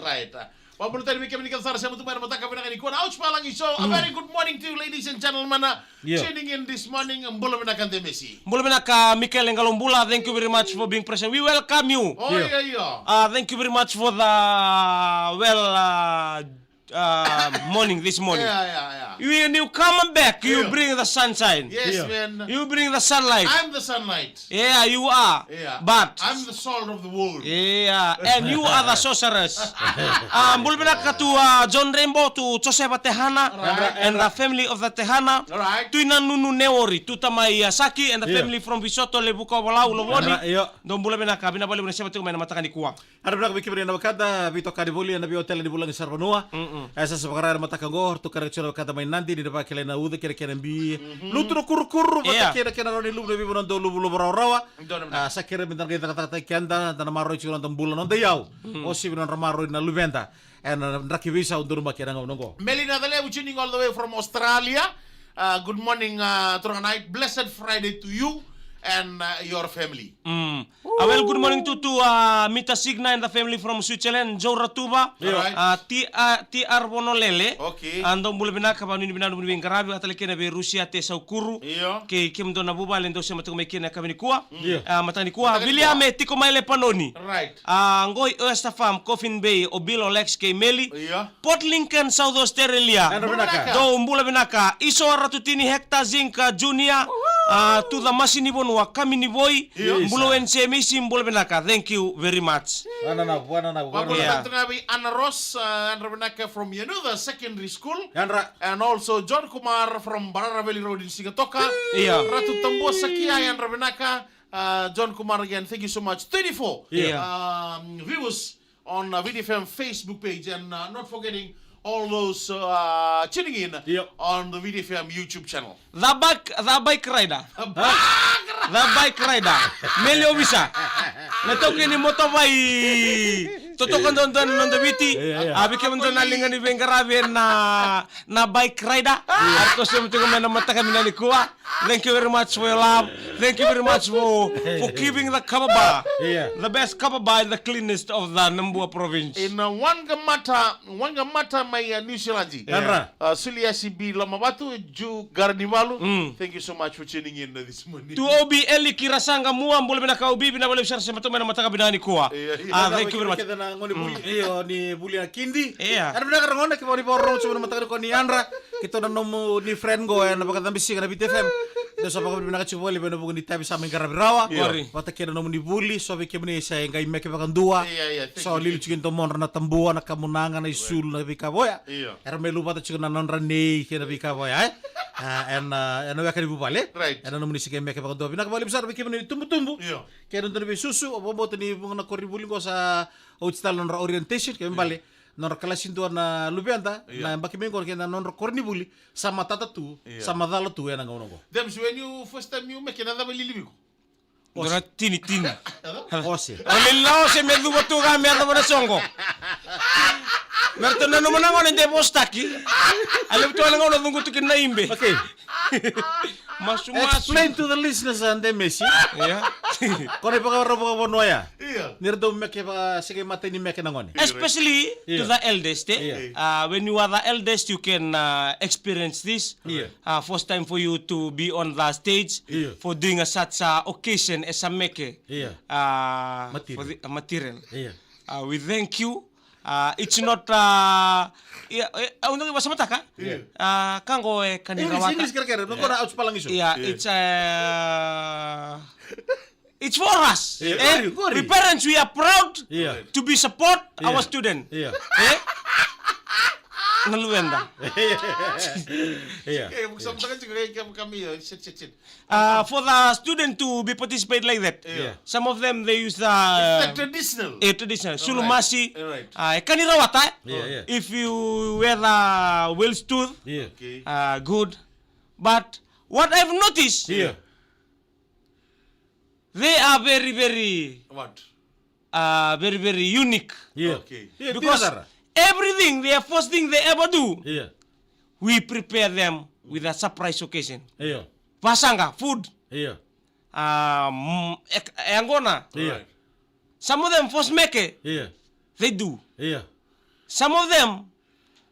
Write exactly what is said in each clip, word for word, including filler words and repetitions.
Right. Vakabula tale vei kemuni kece sara sema tu mai na mataka vinaka nikua na Ouch Palagi Show. A very good morning to you, ladies and gentlemen. Uh, Io. Tuning in this morning. Bula vinaka Demesi. Bula vinaka Mikael Galobula. Thank you very much for being present. We welcome you. Oh, Io. Yeah, yeah. Uh, thank you very much for the, well, uh, uh, morning this morning. Yeah, yeah, yeah. When you come back, you Io. Bring the sunshine. Yes, Io. Man. You bring the sunlight. I'm the sunlight. Yeah, you are. Yeah. But I'm the salt of the world. Yeah, and you are the sorceress. Ah, bula vinaka tu, ah, John Rainbow, tu Joseph Tehana, Right. and the family of the Tehana. Alright. Tu ina nunu neori, tu tamai, ah, Saki and the Yeah. family from Visoto, Levuka, Walau, Lovoni. Ra-, io. Dou bula vinaka, vinaka vakalevu na sema tiko mai na mataka nikua. Era vinaka vei kemuni na wekada, veitokani voli ena veiotela ni vulagi sara vanua. Mm-mm. E sa sa vakarau ena mataka oqo, ratou karaki tiko na wekada mai Nadi, ni na vakilai na uca kei na kena bi. Mhm. Lutu na kurukuru, vata Yeah. kei na kena rawa ni luvu na veivanua dau luvu, luvu rawarawa. Donu na. Ah, sa kerei me da qai cakacakataki keda, da na maroroi tiko na noda bula, noda iyau. Mm. O sivi na nodra maroroi na luveda. Ena draki veisau donumaki ena gauna oqo. Melina Calevu tuning all the way from Australia. Uh, good morning, uh, Turaga Night. Blessed Friday to you and, uh, your family. Mm. Ah, well, good morning to, to, uh, Mita Signa and the family from Switzerland, Joe Ratuva, Alright. uh, T R, T R Vonolele. Okay. Ah, dou bula vinaka, vanuinui vinaka, vanuinui veiqaravi, vata tale kina vei Rusia, Te Saukuru. Io. Kei kemudou na vuvale, dou sema tiko mai kina yakavi nikua. Io. Ah, mataka nikua. Mataka nikua. Viliame, tiko mai Lepanoni. Right. Ah, qo i Oyster Farm, Coffin Bay, o Bill, o Lex, kei Meli. Io. Port Lincoln, South Australia. Yadra vinaka. Dou bula vinaka. Iso Ratu Tini Hector Zinc, ah, Junior. Ah, tu the Masi ni Vanua, Kami ni Voi. Io. Bula Wen Semisi, bula vinaka. Thank you very much. Vua na nau, vua na nau, vua na nau. Vabula Yeah. tale tu ga vei Ana Ross, ah, yadra vinaka from Yanuca Secondary School. Yadra. And also John Kumar from Barara Valley Road in Sigatoka. Yeah. Ratu Tabua Sakia, yadra vinaka. Uh, John Kumar again, thank you so much. Twenty-four Yeah. um, viewers on, uh, V D F M Facebook page, and, uh, not forgetting all those, uh, tuning in Yep. on the V D F M YouTube channel. The bike, the bike rider. The bike rider. The bike rider. Meli ovisa. Na taukei ni motobai. Totoka dodonu na noda Viti. Yeah, yeah. A vei kemudou na liga ni veiqaravi ena, na bike rider. Eratou sema tiko mai na mataka vinaka nikua. Thank you very much for your love. Thank you very much for, for giving the kava bar. Yeah. The best kava bar in the cleanest of the Nabua province. In, uh, Wangamatta, Wangamatta mai, uh, New Zealand. Yadra. Uh, Suliasi B Lomavatu, Ju Garanivalu. Mm. Thank you so much for tuning in, uh, this morning. Tu O B Eli Kirasaga Mua, bula vinaka O B, vinaka vakalevu sara sema tiko mai na mataka vinaka nikua. Yeah, yeah. Ah, thank you very much. Keda na gone vuli, Mm. io, ni vuli na kidi. Yeah. Yadra vinaka na gone, kevaka ni vakarorogo tiko mai na mataka nikua ni yadra. Keitou na nomuni friend qo ena vakacabisiga na V T F M. Dou sa vakavinavinaka tiko voli ena vuku ni itavi sa mai qaravi rawa. Io. Qori. Vata kei na nomuni vuli, so vei kemuni sa qai meke vakadua. Io, io, thank you. So lili tiko e domodra na tabua, na kamunaga, na isulu, na veika vaya. Io. Era mai luvata tiko na nodra nei kei na veika vaya, e? Ah, ena, ena weka ni vuvale. Right. Ena nomuni sa qai meke vakadua. Vinaka vakalevu sara vei kemuni tubutubu. Io. Kei na dua na veisusu, au vakabauta ni vuqa na koronivuli qo sa oti tale na nodra orientation, kei bale. Nodra kalasi dua na luveda, Io. na yabaki mai qo kei na nodra koronivuli, sa matata tu, Io. sa macala tu ena gauna qo. Dems, when you first time you make, na cava e lilivi iko? Dua na tini tini. Ose. O lili na ose me cuva tu ga me yacova na soqo. Me ratou nanuma na gone de vosataki. A levu tu ga na gauna cuqu tu kina na ibe. Okay. Masumasu. Explain to the listeners, uh, Demesi. Ia. Ko na ivakaro vakavanua ya. Ia. Ni ra dau meke vaka, se qai matai ni meke na gone. Especially Ia. to the eldest, eh? Ia. Uh, when you are the eldest, you can, uh, experience this. Ia. Uh, first time for you to be on the stage Ia. for doing a such, uh, occasion as a meke. Ia. Uh, Material. for the, uh, material. Ia. Uh, we thank you. Uh, it's not, uh, yeah, eh, au na vakasamataka? Yeah. Uh, ka qo e ka ni English, rawata. English kerekere, no kona ouch palangiso. Yeah, Yeah. it's, uh, it's for us. Yeah, Eh, qori, qori. we parents, we are proud Yeah. to be support Yeah. our student. Yeah. Eh? Na luveda. Yeah. Eh, vakasamataka tiko, eh, kam-, kam-, yeah, shit, shit, shit. Uh, for the student to be participate like that. Yeah. Some of them, they use the It's the traditional. Eh, traditional. Sulu Right. masi. Right. Uh, e ka ni rawata, eh? Yeah, yeah. If you wear the well stood, Yeah. Okay. uh, good. But what I've noticed, Yeah. they are very, very What? uh, very, very unique. Yeah. Okay. Yeah, Because biashara. everything, the first thing they ever do, Yeah. we prepare them with a surprise occasion. Yeah. Vasaqa, food. Yeah. Um, e, e yaqona. Yeah. Right. Some of them first meke, Yeah. they do. Yeah. Some of them,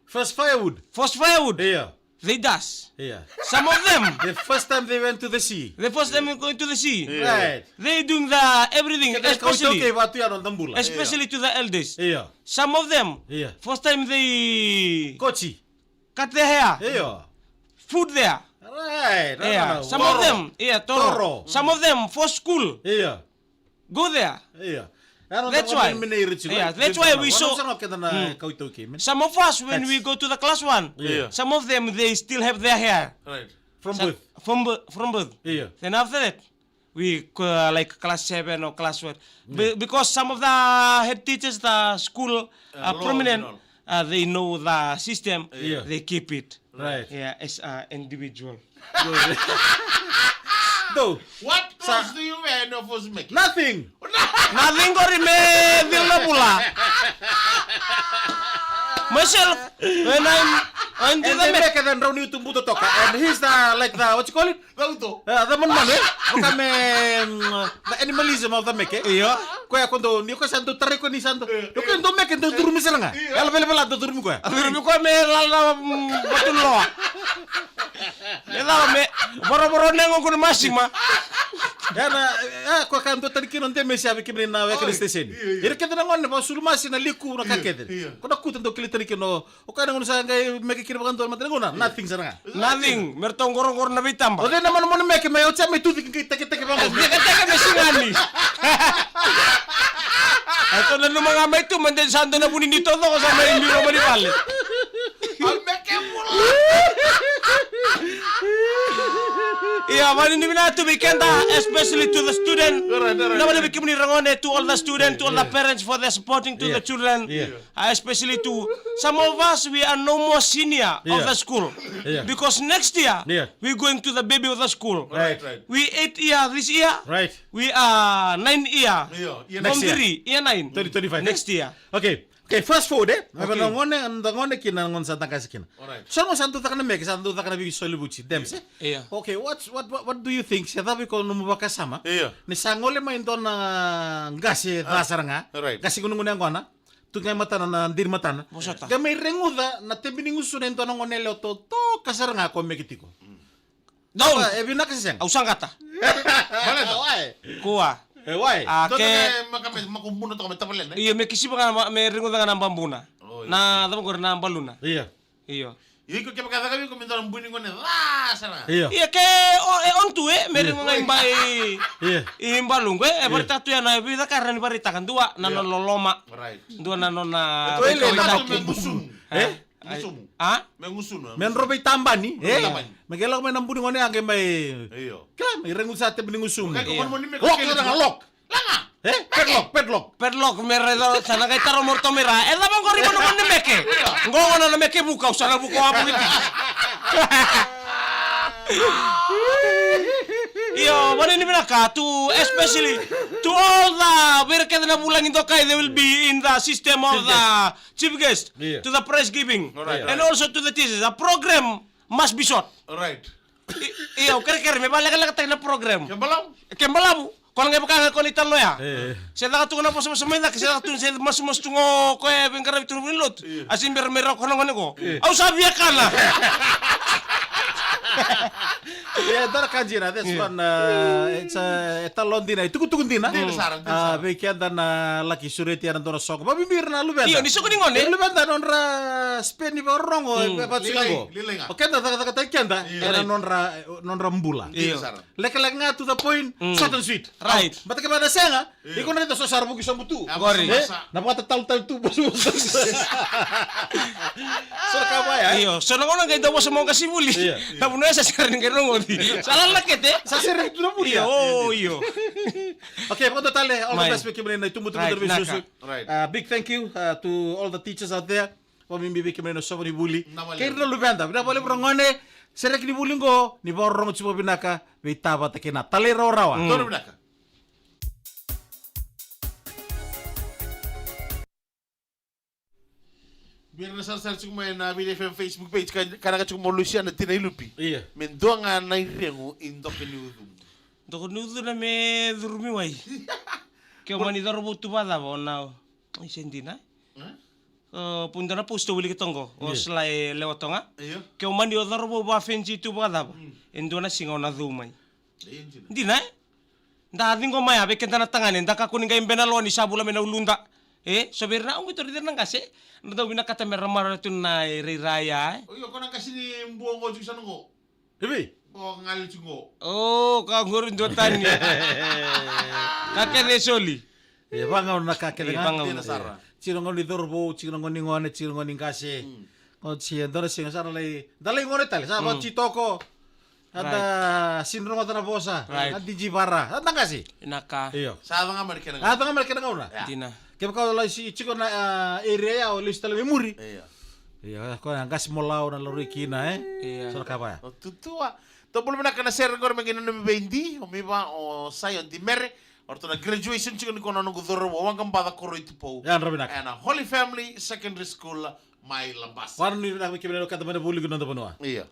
first firewood. First firewood. Yeah. They dust. Yeah. Some of them, the first time they went to the sea. The first time going to the sea. Yeah. Right. They doing the everything, especially, okay, vatu ya no da bula. Especially to the elders. Yeah. Some of them, yeah, first time they, kochi, cut their hair. Yeah. Food there. Right. Yeah. Some of them, yeah, toro. Toro. Some of them for school. Yeah. Go there. Io. That's why. Io, that's why we saw. Mm. Some of us, when we go to the class one, io, some of them, they still have their hair. Right. From birth. From birth. Io. Then after that, we, uh, like class seven or class what. Be- because some of the head teachers, the school, uh, prominent, uh, they know the system, io, they keep it. Right. Yeah, as an individual. Dou. What clothes do you wear in your first make? Nothing. Nothing qori me cila na vula. Myself, when I'm, I'm doing the make. And they make it and drau ni tu buto toka. And he's the, like the, what you call it? Cauto. Uh, the manumanu, eh? Vaka me, mm, the animalism of the make, eh? Io. Koya ko dou, ni koya sa dou tarai koya ni sa dou. Io. Koya dou make, dou curumi sara ga. Io. Yala velavela, dou curumi koya. A curumi koya me lala na, mm, vatu loa. E lala me, vorovoro na yagoqu na masima. Ia na, e, koya ka dua tani kina o Deme se a vei kemuni na weka ni station. Io, io. Ira kece na gone, vakasulu masi na liku na ka kece. Io. Ko na kuta dou kila tani kina o O koya na gauna sa qai meke kina vakadua na matana gauna, nothing sara ga. Nothing. Me ratou qoroqoro na veitaba. O cei na manumanu meke mai, o cei mai tuciki qai teketeke vakadua. Teketeke me sigani. Ratou nanuma ga mai tu, mada sa dua na vuni ni taucoko sa mai biro mai vale. Al meke vula. Ia, vakanuinui vinaka tu vei keda, especially to the student. All right, all right. Na vale vei kemuni ragone, to all the student, to all the parents for their supporting to the children. Yeah. Uh, especially to some of us, we are no more senior of the school. Yeah. Because next year, we're going to the baby of the school. Right, right. We eight year this year. Right. We are nine year. Yeah, year nine. Form three, year nine. Twenty twenty-five, eh? Next year. Okay. Okay, fast forward, eh? Okay. Na gone, na gone kina, na gone sa da qase kina. All right. Sa gone sa dau caka na meke, sa dau caka na veisolivuci, Dems, eh? Yeah. Okay, what's, what, what, what do you think? Se cava iko nomu vakasama? Yeah. Ni sa gole mai dua na qase ca sara ga. All right. Qase gone gone yaqona. Tu ga i matana na diri matana. Vosota. Qai mai reguca na tebenigusuna e dua na gone yalewa totoka sara ga ko meke tiko. Dou. E vinaka se sega? Au sa qata. Baleta? Why? Kua. E, why? A, ke maka me, maka buna toka me tavalena, e? Io, me kisiva ga na, me reguca ga na babuna. O, io. Na, cava qori na baluna. Io. Io. Io, iko kevaka caka vei iko me dua na bui ni gone ca sara ga. Io. Io, ke, o, e on tu, e, me reguca ga i ba, i, i baluqu, e, e vakaraitaka tu ya na, e vei caka era ni vakaraitaka, dua na nona loloma. Right. Dua na nona, e, toilet na makubu. E? Gusumu. A? Me gusunu. Me dro veitabani, e? Veitabani. Me qai lako mai na bui ni gone ya qai mai. Io. Kila, me reguca sa tebenigusu. Io. Lock, lock. Laga. E? Padlock, padlock. Padlock, me ra, sa na qai taro mo ratou me ra. E cava qori mo na meke? Qo gona na meke vuka, au sa na vuka wavoki tiko. Io, vakanuinui vinaka tu, especially to all the, vei ira kece na vulagi dokai, they will be in the system of the chief guest, to the prize giving, and also to the teachers. A program must be short. Right. I, io, kerekere me vakalekalekataki na program. Ke balavu. Ke balavu. Ko na qai vaka ga ko ni talo ya. E. Se caka tu na vosavosa mai cake, se caka tu, se masumasu tu qo, ko e veiqaravi tu na vunilotu. Io. A se bera me rau ko na gone qo. Io. Au sa via kana. Ia, dara ka dina, that's one, uh, it's a, e talo dina, e tukutuku dina. Dina sara, dina sara. A, vei keda na laki sureti ena dua na soqo. Vabibi ira na luveda. Io, ni soqo ni gone. Ira luveda nodra speni vakarorogo, e, vatu sika qo. Lilai, lilai ga. O keda cakacakataki keda, io, ena nodra, nodra bula. Io. Lekaleka ga to the point, short and sweet. Right. Out. Baleta kevaka na sega, iko na raica so sa ra vuki sobu tu. Qori. E? Na vakatatalotalotalo tu, basubasu. So na ka vaya, e? Io, so na gauna qai dau vosa mai o qasenivuli. Io. Na vanua ya sa sere ni qai rogoci. Sa lala kete. Sa sere tu na vuli. Io, io. Okay, vakadua tale, all the best vei kemuni na itubutubu. Right, na veisusu. Right. Uh, big thank you, uh, to all the teachers out there. Vakabibi vei kemuni na sova ni vuli. Kei ira na luveda, vinaka vakalevu ragone. Sereki ni vuli qo, ni vakarorogo tiko vakavinaka, veitavata kei na talairawarawa. Mm. Toro vinaka. Vei ira na sarasara tiko mai na Vili F M Facebook page, ka, ka naka tiko mo Lusiana Tina Ilupi. Io. Me dua ga na iregu i doka ni ucu. Doka ni ucu na me curumi wai. Ke o mani cauravou tu vakacava o na, o i se dina. E? O, po dua na post au wilika toqo, o Sly Lewa toga. Io. Ke o mani o cauravou vafenci tu vakacava, e dua na siga o na cau mai. Dina, e? Da ciqoma ya vei keda na tagane, da kakua ni qai bena loa ni sa vula mai na uluda. E, so vei ira na, au qai tou raica na qase, na dau vinakata me ra marau tu na irairai ya, e. O io, ko na qase ni bua qo tiko sa na qo. Ivi? O gali tiko qo. O, ka qori dua tani. Ka kece e soli. E, vagauna na ka kece ga. Vagauna. Dina sara. Tiko na gauna ni cauravou, tiko na gauna ni gone, tiko na gauna ni qase. Qo tiko e dua na siga sa na lai, da lai gone tale, sa va titoko. A da sini rogoca na vosa. Right. A diji vara. A da qase. Vinaka. Io. Sa yaco ga mai na kena gauna. A yaco ga mai na kena gauna. Dina. Kevaka o lai si tiko na, a, area ya, o lesu tale mai muri. Io. Io, ko ya qase mo lau na lauroi kina, e? Io. So na ka vaya. O tutua. Tou bula vinaka na sere qori me qai nanumi vei Di, o Miva, o Sai, o Di Mere. O ratou na graduation tiko ni ko na noqu cauravou, Waqabaca Koroi Tupou. Yadra vinaka. Ena Holy Family Secondary School, mai Labasa. Vanuinui vinaka vei kemuni na wekada mai na vualiku ni noda vanua. Io.